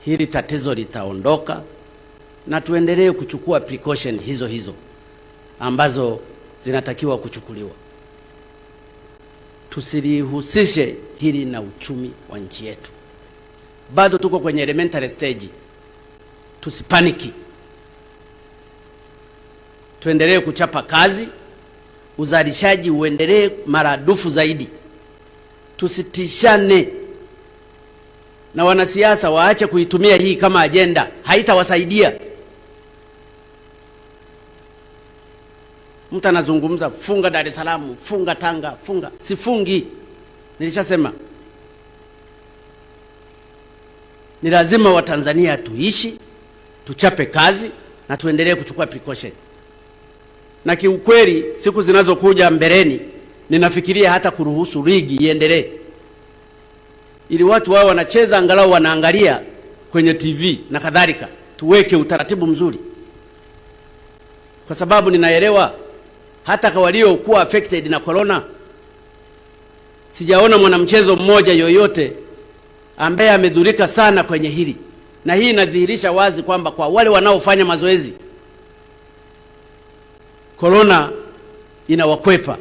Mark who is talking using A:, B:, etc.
A: Hili tatizo litaondoka na tuendelee kuchukua precaution hizo hizo ambazo zinatakiwa kuchukuliwa. Tusilihusishe hili na uchumi wa nchi yetu. Bado tuko kwenye elementary stage, tusipaniki, tuendelee kuchapa kazi, uzalishaji uendelee maradufu zaidi, tusitishane na wanasiasa waache kuitumia hii kama ajenda, haitawasaidia. Mtu anazungumza funga Dar es Salaam, funga Tanga, funga. Sifungi, nilishasema ni lazima Watanzania tuishi, tuchape kazi na tuendelee kuchukua precaution. Na kiukweli, siku zinazokuja mbeleni, ninafikiria hata kuruhusu ligi iendelee ili watu wao wanacheza angalau wanaangalia kwenye TV na kadhalika. Tuweke utaratibu mzuri, kwa sababu ninaelewa hata kwa waliokuwa affected na corona, sijaona mwanamchezo mmoja yoyote ambaye amedhurika sana kwenye hili, na hii inadhihirisha wazi kwamba kwa wale wanaofanya mazoezi corona inawakwepa.